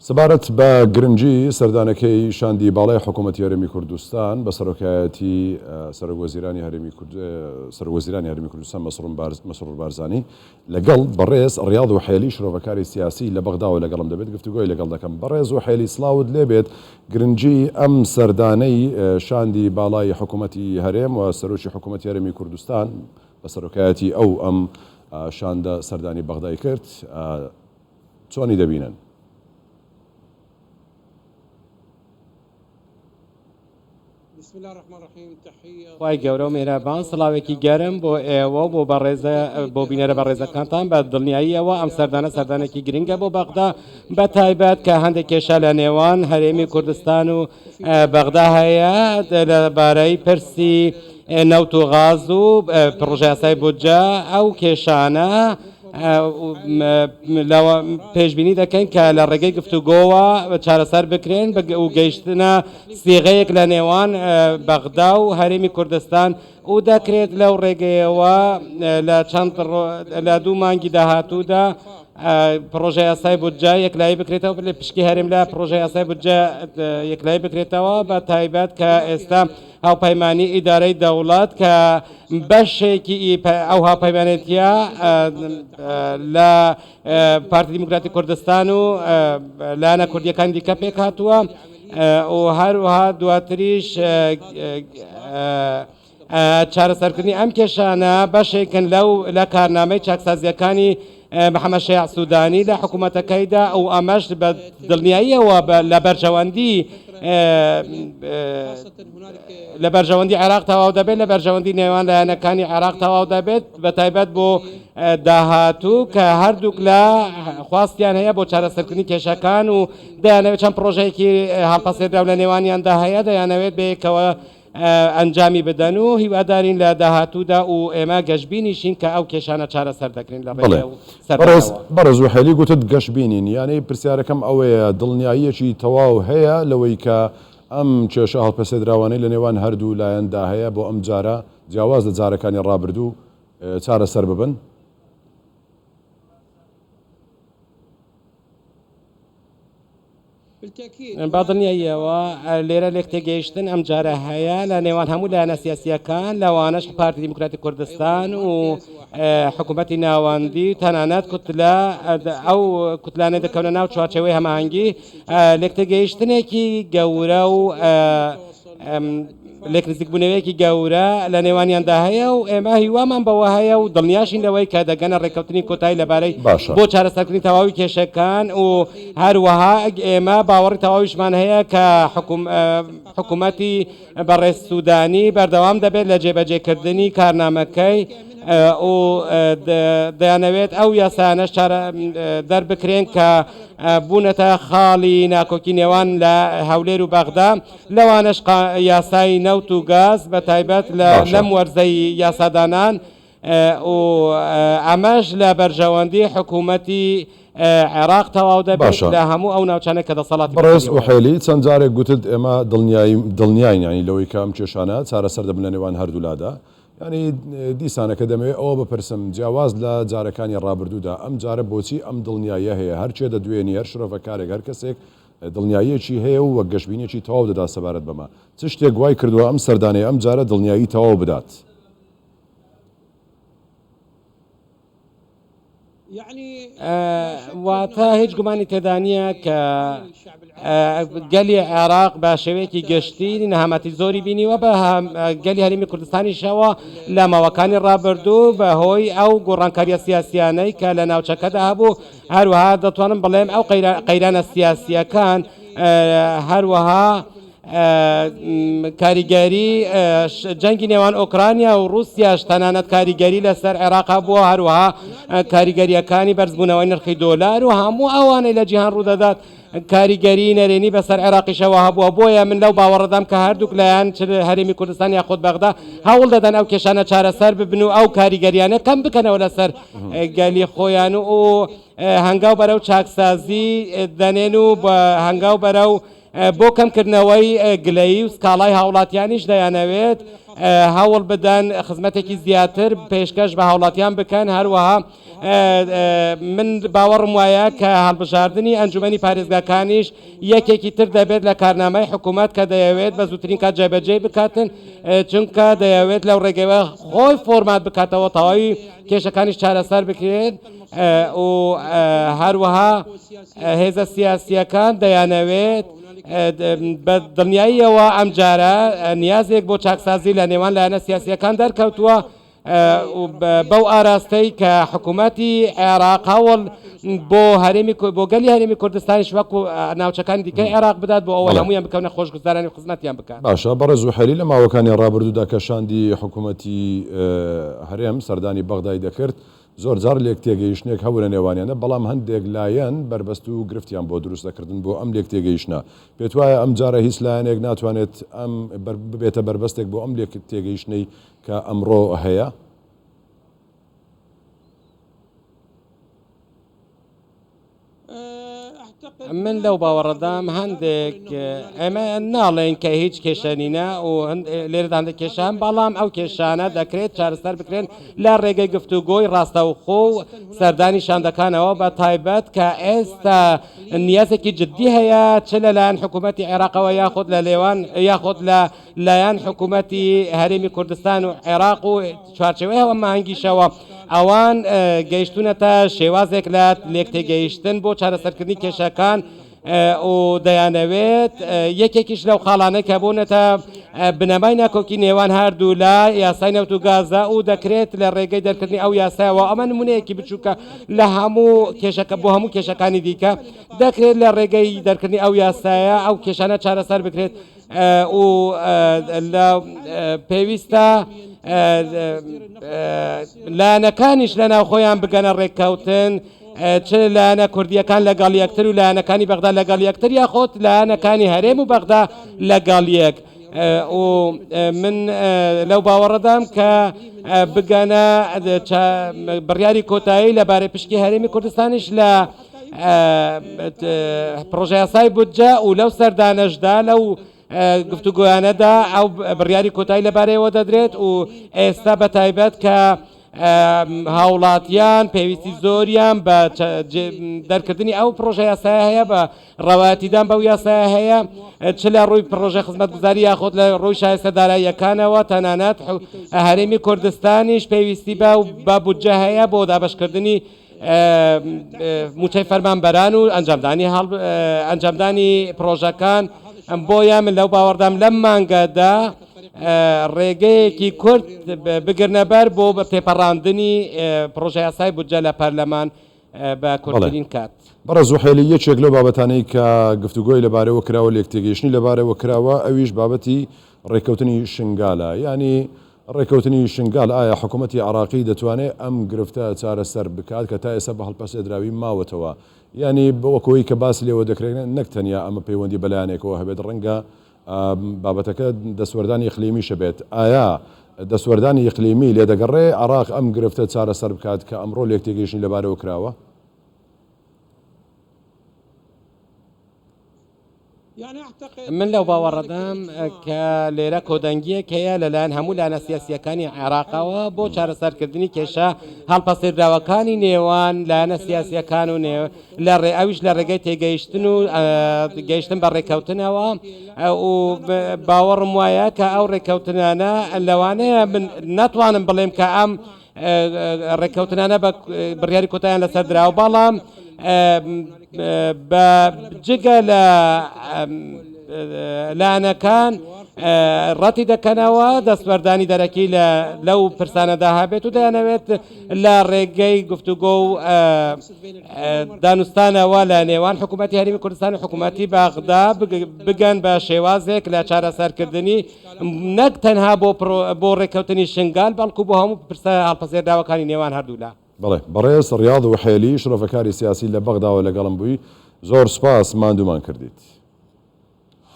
سەبارەت بە گرنگی سەردانەکەی شاندی باڵای حکوومەتی هەرێمی کوردستان بە سەرۆکایەتی سەرۆکوەزیرانی هەرێمی سەرۆکوەزیرانی هەرێمی کوردستان مەسرور بارزانی لەگەڵ بەڕێز ڕیاض وحێلی شرۆڤەکاری سیاسی لە بەغداوە لەگەڵم دەبێت گفتوگۆی لەگەڵ دەکەم. بەڕێز وحێلی سڵاوت لێبێت گرنگی ئەم سەردانەی شاندی باڵای حکوومەتی هەرێم و سەرۆکی حکوومەتی هەرێمی کوردستان بە سەرۆکایەتی ئەو ئەم شاندە سەردانی بەغدای کرد چۆنی دەبینن؟ خوای گەورە و میهرەبان سڵاوێکی گەرم بۆ ئێوە و بۆ بەڕێزە بۆ بینەرە بەڕێزەکانتان بە دڵنیاییەوە ئەم سەردانە سەردانێکی گرنگە بۆ بەغدا بە تایبەت کە هەندێک کێشە لە نێوان هەرێمی کوردستان و بەغدا هەیە لەبارەی پرسی نەوت و غاز و پڕۆژەیاسای بودجە ئەو کێشانە پێشبینی دەکەین کە لە ڕێگەی گفتوگۆوە چارەسەر بکرێن و گەیشتنە سیغەیەک لە نێوان بەغدا و هەرێمی کوردستان و دەکرێت لەو ڕێگەیەوە لە چەند لە دوو مانگی داهاتوودا پڕۆژە یاسای بودجە یەکلایی بکرێتەوە لە پشکی هەرێم لە پڕۆژە یاسای بودجە یەکلایی بکرێتەوە بە تایبەت کە ئێستا هاوپەیمانی ئیدارەی دەوڵەت کە بەشێکی ئەو هاوپەیمانێتیە لە پارتی دیموکراتی کوردستان و لایەنە کوردیەکانی دیکە پێکهاتووە و هەروەها دواتریش چارەسەرکردنی ئەم کێشانە بەشێکن لەو لە کارنامەی چاکسازیەکانی محەممەد شەیاع سوودانی لە حکوومەتەکەیدا و ئەمەش بە دڵنیاییەوە لە بەرژەوەندی لە بەرژەوەندی عێراق تەواو دەبێت لە بەرژەوەندی نێوان لایەنەکانی عێراق تەواو دەبێت بە تایبەت بۆ داهاتوو کە هەردووک لە خواستیان هەیە بۆ چارەسەرکردنی کێشەکان و دەیانەوێت چەند پرۆژەیەکی هەڵپەسێردراو لە نێوانیاندا هەیە دەیانەوێت بەیەکەوە ئەنجامی بدەن و هیوادارین لە داهاتوودا و ئێمە گەشبینیشین کە ئەو کێشانە چارەسەر دەکرێن لە ڕێگەی ئەو سەردانەوە. بەڕێز وحێلی گوتت گەشبینین، یانی پرسیارەکەم ئەوەیە دڵنیاییەکی تەواو هەیە لەوەی کە ئەم کێشە هەڵپەسێدراوانەی لە نێوان هەردوو لایەندا هەیە بۆ ئەم جارە جیاواز لە جارەکانی ڕابردوو چارەسەر ببن؟ بە دڵنیاییەوە لێرە لێکتێگەیشتن ئەمجارە هەیە لە نێوان هەموو لایەنە سیاسییەکان لەوانەش پارتی دیموکراتی کوردستان و حکوومەتی ناوەندی و تەنانەت کوتلە ئەو کوتلانەی دەکەونە ناو چوارچێوەی هەماهەنگی لێکتێگەیشتنێکی گەورە و لێکنزیکبوونەوەیەکی گەورە لە نێوانیاندا هەیە و ئێمە هیوامان بەوە هەیە و دڵنیاشین لەوەی کە دەگەنە ڕێککەوتنی کۆتایی لەبارەی باشە. بۆ چارەسەرکردنی تەواوی کێشەکان و هەروەها ئێمە باوەڕی تەواویشمان هەیە کە حکوومەتی بەڕێز سوودانی بەردەوام دەبێت لە جێبەجێکردنی کارنامەکەی و دەیانەوێت ئەو یاسایانەش چارە دەربکرێن کە بوونەتە خاڵی ناکۆکی نێوان لە هەولێر و بەغدا. لەوانەش یاسای نەوت و گاز بە تایبەت لە لەم وەرزەی یاسادانان و ئەمەش لە بەرژەوەندی حکوومەتی عێراق تەواو دەبێت لە هەموو ئەو ناوچانە کە دەسەڵاتی بەڕێز ئوحێلی چەند جارێک گوتت ئێمە دڵنیاین یانی لەوەی کە ئەم کێشانە چارەسەر دەبن لە نێوان هەردوولادا یانی دیسانەکە دەمەوێت ئەوە بپرسم جیاواز لە جارەکانی ڕابردوودا ئەم جارە بۆچی ئەم دڵنیاییە هەیە هەر کێ دەدوێنی هەر شرۆڤەکارێک هەر کەسێک دڵنیاییەکی هەیە و وەک گەشبینیەکی تەواو دەدات سەبارەت بەمە. چ شتێک وای کردووە ئەم سەردانەی ئەم جارە دڵنیایی تەواو بدات؟ واتە هیچ گومانی تێدا نییە کە گەلی عێراق بە شێوەیەکی گشتی نەهامەتی زۆری بینیوە بە گەلی هەرێمی کوردستانیشەوە لە ماوەکانی ڕابردوو بە هۆی ئەو گۆڕانکاریە سیاسیانەی کە لە ناوچەکەدا هەبوو هەروەها دەتوانم بڵێم ئەو قەیرانە سیاسییەکان هەروەها کاریگەری جەنگی نێوان ئۆکرانیا و رووسیاش تەنانەت کاریگەری لەسەر عێراق هەبووە هەروەها کاریگەریەکانی بەرزبوونەوەی نرخی دۆلار و هەموو ئەوانەی لە جیهان ڕوودەدات کاریگەری نەرێنی بەسەر عێراقیشەوە هەبووە، بۆیە من لەو باوەڕەدام کە هەردووک لایەن چ هەرێمی کوردستان یاخود بەغدا هەوڵ دەدەن ئەو کێشانە چارەسەر ببن و ئەو کاریگەریانە کەم بکەنەوە لەسەر گەلی خۆیان و هەنگاو بەرەو چاکسازی دەنێن و هەنگاو بەرەو بۆ کەمکردنەوەی گلەیی و سکاڵای هاوڵاتیانیش دەیانەوێت. هەوڵ بدەن خزمەتێکی زیاتر پێشکەش بە هاوڵاتیان بکەن هەروەها من باوەڕم وایە کە هەڵبژاردنی ئەنجومەنی پارێزگاکانیش یەکێکی تر دەبێت لە کارنامەی حکوومەت کە دەیەوێت بە زووترین کات جێبەجێی بکاتن چونکە دەیەوێت لەو ڕێگەیەوە خۆی فۆرمات بکاتەوە تەواوی کێشەکانیش چارەسەر بکرێت و هەروەها هێزە سیاسییەکان دەیانەوێت بە دڵنیاییەوە ئەمجارە نیازێک بۆ چاکسازی لە نێوان لایەنە سیاسییەکان دەرکەوتووە بەو ئاراستەی کە حکوومەتی عێراق هەوڵ بۆ هەرێمی بۆ گەلی هەرێمی کوردستانیش وەکو ناوچەکانی دیکەی عێراق بدات بۆ ئەوەی هەموویان بکەونە خۆشگوزارانی و خزمەتیان بکات. باشە بەڕێز وحێلی لە ماوەکانی ڕابردوودا کە شاندی حکوومەتی هەرێم سەردانی بەغدای دەکرد زۆر جار لێکتێگەیشتنێک هەبوو لە نێوانیاندا، بەڵام هەندێک لایەن بەربەست و گرفتیان بۆ دروست دەکردن بۆ ئەم لێکتێگەیشتنە. پێتوایە ئەمجارە هیچ لایەنێک ناتوانێت ئەم ببێتە بەربەستێک بۆ ئەم لێکتێگەیشتنەی کە ئەمڕۆ هەیە؟ من لەو باوەڕەدام هەندێک ئێمە ناڵێن کە هیچ کێشە نینە و لێرەدا هەندێک کێشە هەن بەڵام ئەو کێشانە دەکرێت چارەسەر بکرێن لە ڕێگەی گفتوگۆی ڕاستەوخۆ و سەردانی شاندەکانەوە بە تایبەت کە ئێستا نیازێکی جددی هەیە چ لەلایەن حکوومەتی عێراقەوە یاخود لە لێوان یاخود لە لایەن حکوومەتی هەرێمی کوردستان و عێراق و چوارچێوەی هەماهەنگیشەوە ئەوان گەیشتونەتە شێوازێک لە لێکتێگەیشتن بۆ چارەسەرکردنی کێشەکان و دەیانەوێت یەکێکیش لەو خاڵانەی کە بوونەتە بنەمای ناکۆکی نێوان هەردوو لە یاسای نەوت و گازە و دەکرێت لە ڕێگەی دەرکردنی ئەو یاسایەوە ئەمە نمونەیەکی بچووکە لە هەموو کێشەکە بۆ هەموو کێشەکانی دیکە دەکرێت لە ڕێگەی دەرکردنی ئەو یاسایە ئەو کێشانە چارەسەر بکرێت و لە پێویستە لایەنەکانیش لە ناوخۆیان بگەنە ڕێککەوتن چ لایەنە کوردیەکان لەگەڵ یەکتر و لایەنەکانی بەغدا لەگەڵ یەکتر یاخۆت لایەنەکانی هەرێم و بەغدا لەگەڵ یەک و من لەو باوەڕەدام کە بگەنە بڕیاری کۆتایی لەبارەی پشکی هەرێمی کوردستانیش لە پڕۆژەیاسای بودجە و لەو سەردانەشدا لەو گفتوگۆیانەدا ئەو بڕیاری کۆتایی لەبارەیەوە دەدرێت و ئێستا بە تایبەت کە هاوڵاتیان پێویستی زۆریان بە دەرکردنی ئەو پرۆژە یاسایە هەیە بە ڕەوایەتیدان بەو یاسایە هەیە چ لە ڕووی پرۆژە خزمەتگوزاری یاخود لە ڕووی شایستە داراییەکانەوە تەنانەت هەرێمی کوردستانیش پێویستی بە بودجە هەیە بۆ دابەشکردنی مووچەی فەرمانبەران و ئەنجامدانی ئەنجامدانی پڕۆژەکان، بۆیە من لەو باوەڕدام لەم مانگەدا ڕێگەیەکی کورت بگرنەبەر بۆ تێپەڕاندنی پڕۆژەیاسای بودجە لە پەرلەمان بە کورتترین کات. بەڕێز وحێلی، یەکێک لەو بابەتانەی کە گفتوگۆی لەبارەوە کراوە، لێکتێگەیشتنی لەبارەوە کراوە، ئەویش بابەتی ڕێککەوتنی شنگالە. یانی ڕێککەوتنی شنگال، ئایا حکوومەتی عێراقی دەتوانێت ئەم گرفتە چارەسەر بکات کە تا ئێستا بە هەڵپەسێدراوی ماوەتەوە؟ یانی وەک ئەوەی کە باس لێوە دەکرێت نەک تەنیا ئەمە پەیوەندی بە لایەنێکەوە هەبێت، ڕەنگە بابەتەکە دەستوەردانی ئیقلیمیش هەبێت. ئایا دەستوەردانی ئیقلیمی لێدەگەڕێ عێراق ئەم گرفتە چارەسەر بکات کە ئەمڕۆ لێکتێگەیشتنی لەبارەوە کراوە؟ من لەو باوەڕەدام کە لێرە کۆدەنگییەک هەیە لەلایەن هەموو لایەنە سیاسییەکانی عێراقەوە بۆ چارەسەرکردنی کێشە هەڵپەسێردراوەکانی نێوان لایەنە سیاسییەکان و لە ڕێ ئەویش لە ڕێگەی تێگەیشتن و گەیشتن بە ڕێککەوتنەوە و باوەڕم وایە کە ئەو ڕێککەوتنانە لەوانەیە من ناتوانم بڵێم کە ئەم ڕێککەوتنانە بە بڕیاری کۆتایان لەسەر دراوە بەڵام بە جگە لە لایەنەکان ڕەتی دەکەنەوە دەستوەردانی دەرەکی لە لەو پرسانەدا هەبێت و دەیانەوێت لە ڕێگەی گفتوگۆ و دانوستانەوە لە نێوان حکوومەتی هەرێمی کوردستان و حکوومەتی بەغدا بگەن بە شێوازێک لە چارەسەرکردنی نەک تەنها بۆ بۆ ڕێککەوتنی شنگال بەڵکو بۆ هەموو پرسە هەڵپەسێردراوەکانی نێوان هەردوولا. بەڵێ بەڕێز ڕیاض وحێلی شرۆڤەکاری سیاسی لە بەغداوە لەگەڵم بووی زۆر سوپاس ماندوومان کردیت.